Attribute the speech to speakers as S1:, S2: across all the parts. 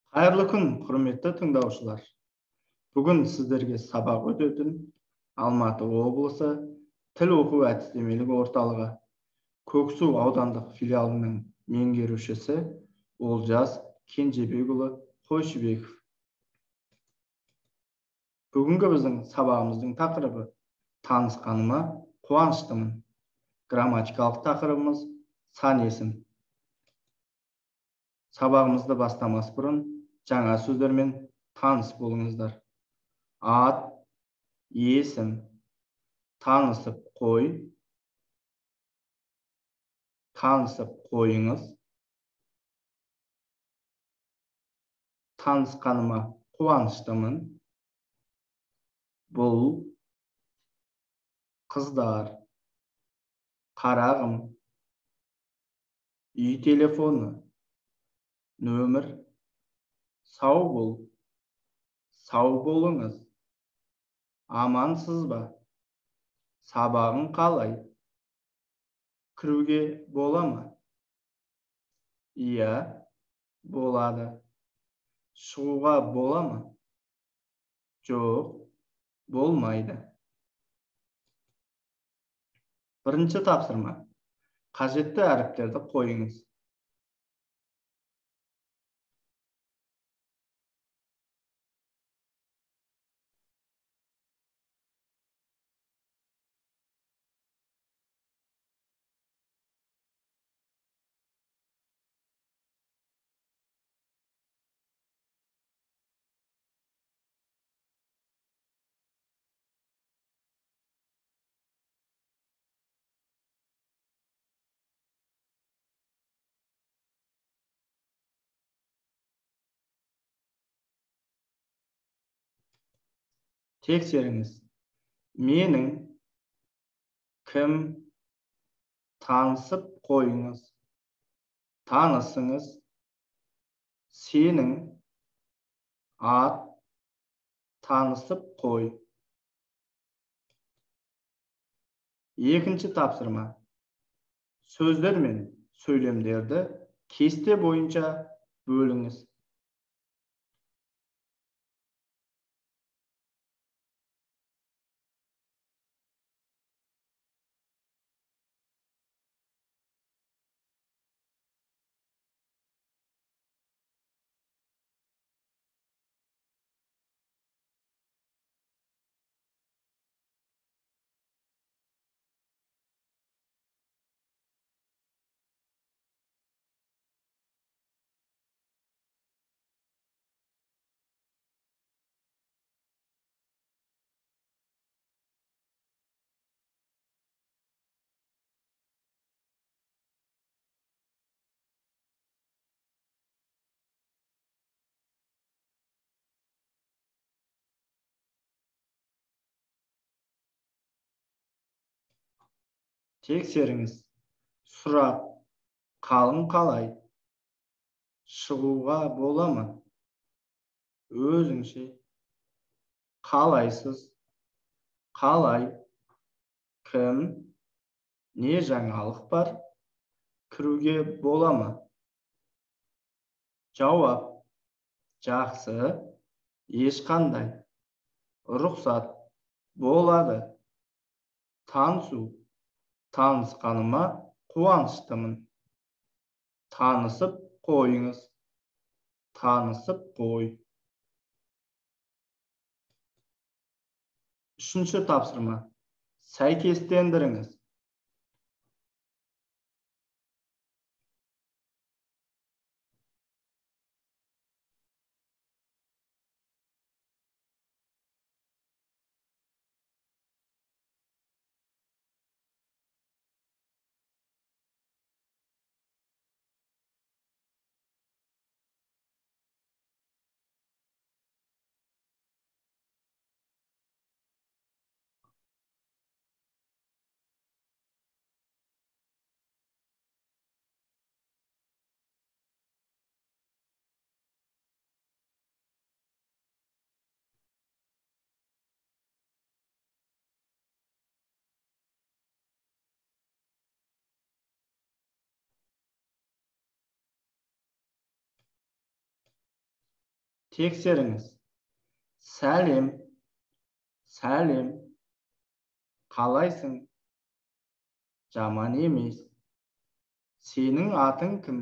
S1: Қайырлы күн, құрметті тыңдаушылар. Бүгін сіздерге сабақ өтетін Алматы облысы тіл оқу әдістемелік орталығы Көксу аудандық филиалының меңгерушісі Олжас Кенжебекұлы Қойшыбеков. Бүгінгі біздің сабағымыздың тақырыбы танысқаныма қуаныштымын. Грамматикалық тақырыбымыз сан есім. Сабағымызды бастамас бұрын жаңа сөздермен таныс болыңыздар. Ат, есім, танысып қой, танысып қойыңыз, танысқаныма қуаныштымын, бұл, қыздар, қарағым, үй телефоны, нөмір, сау бол, сау болыңыз, амансыз ба, сабағың қалай, кіруге бола ма? Иә, болады. Шығуға бола ма? Жоқ, болмайды. Бірінші тапсырма. Қажетті әріптерді қойыңыз. Тексеріңіз. Менің, кім, танысып қойыңыз, танысыңыз, сенің, ат, танысып қой. Екінші тапсырма. Сөздер мен сөйлемдерді кесте бойынша бөліңіз. Тексеріңіз. Сұрақ. Қалың қалай? Шығуға бола ма? Өзіңше. Қалайсыз? Қалай? Кім? Не жаңалық бар? Кіруге бола ма? Жауап. Жақсы. Ешқандай. Рұқсат. Болады. Танысу. Танысқаныма қуаныштымын. Танысып қойыңыз. Танысып қой. Үшінші тапсырма. Сәйкестендіріңіз. Тексеріңіз. Сәлем. Сәлем. Қалайсың? Жаман емес. Сенің атың кім?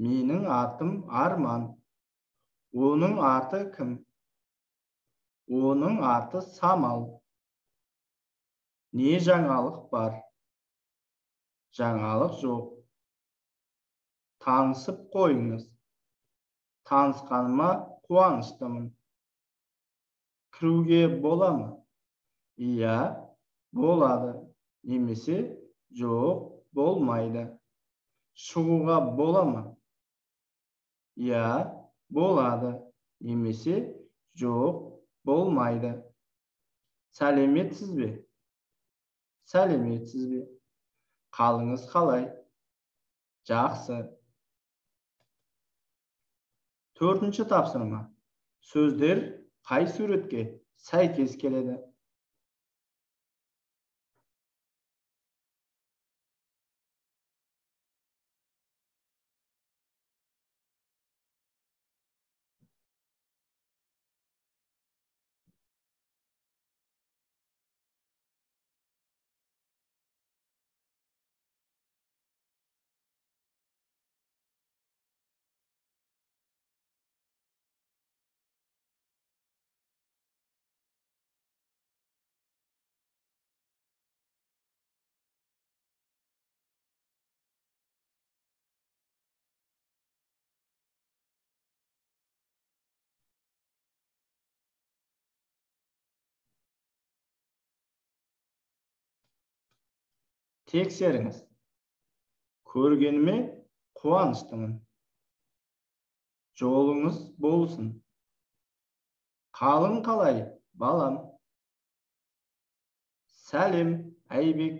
S1: Менің атым Арман. Оның аты кім? Оның аты Самал. Не жаңалық бар? Жаңалық жоқ. Танысып қойыңыз. Танысқаныма қуаныштымын. Кіруге бола ма? Иә, болады. Немесе жоқ, болмайды. Шығуға бола ма? Иә, болады. Немесе жоқ, болмайды. Сәлеметсіз бе? Сәлеметсіз бе? Қалыңыз қалай? Жақсы. Төртінші тапсырма. Сөздер қай суретке сәйкес келеді? Тексеріңіз. Көргеніме қуаныштымын. Жолыңыз болсын. Қалың қалай, балам? Сәлем, Айбек.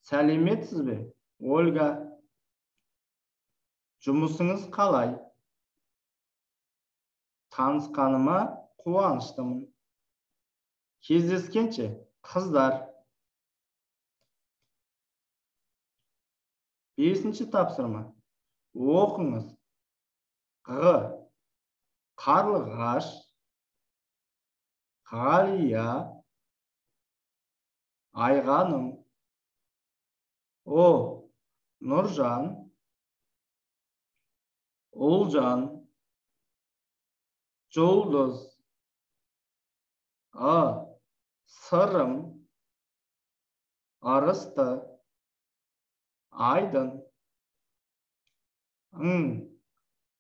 S1: Сәлеметсіз бе, Ольга? Жұмысыңыз қалай? Танысқаныма қуаныштымын. Кездескенше, қыздар. Бесінші тапсырма. Оқыңыз. Ғ. Қарлығаш. Ғалия. Айғаным. О. Нұржан. Ұлжан. Жұлдыз. А. Сырым. Арысты. Айдын. Ң.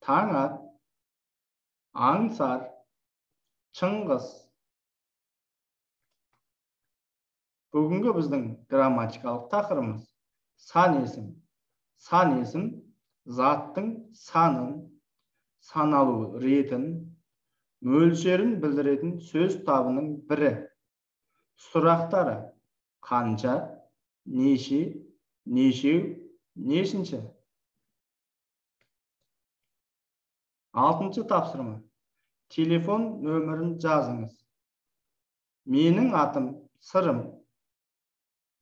S1: Таңат. Аңсар. Шыңғыс. Бүгінгі біздің грамматикалық тақырыбымыз сан есім. Сан есім заттың санын, саналу ретін, мөлшерін білдіретін сөз табының бірі. Сұрақтары: қанша, неше, нешеу, нешінші. Алтыншы тапсырма. Телефон нөмірін жазыңыз. Менің атым Сырым.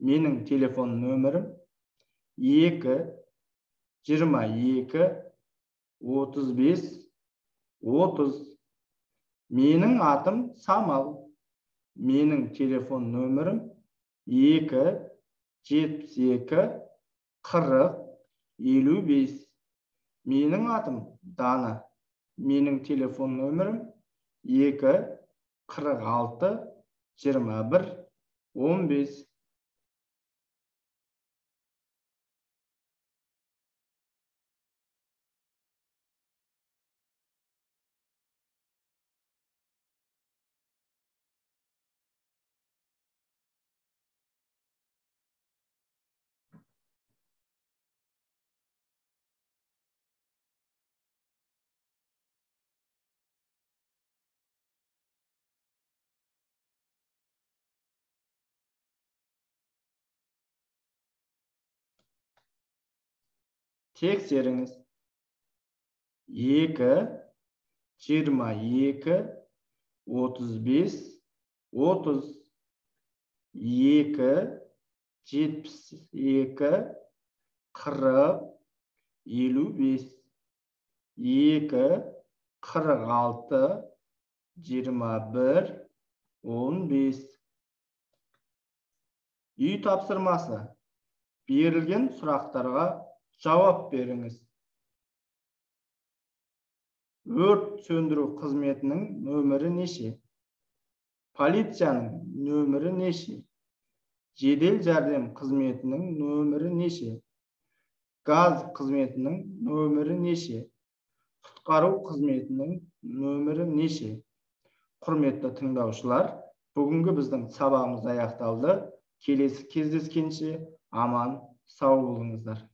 S1: Менің телефон нөмірім 2 22 35 30. Менің атым Самал. Менің телефон нөмірім 2 72 40 55. Менің атым Дана. Менің телефон нөмірім 2 46 21 15. Тексеріңіз. 2 22 35 30. 2 72 40 55. 2, 46, 21, 15. Үй тапсырмасы. Берілген сұрақтарға жауап беріңіз. Өрт сөндіру қызметінің нөмірі неше? Полицияның нөмірі неше? Жедел жәрдем қызметінің нөмірі неше? Газ қызметінің нөмірі неше? Құтқару қызметінің нөмірі неше? Құрметті тыңдаушылар, бүгінгі біздің сабағымыз аяқталды. Келесі кездескенше аман сау болыңыздар.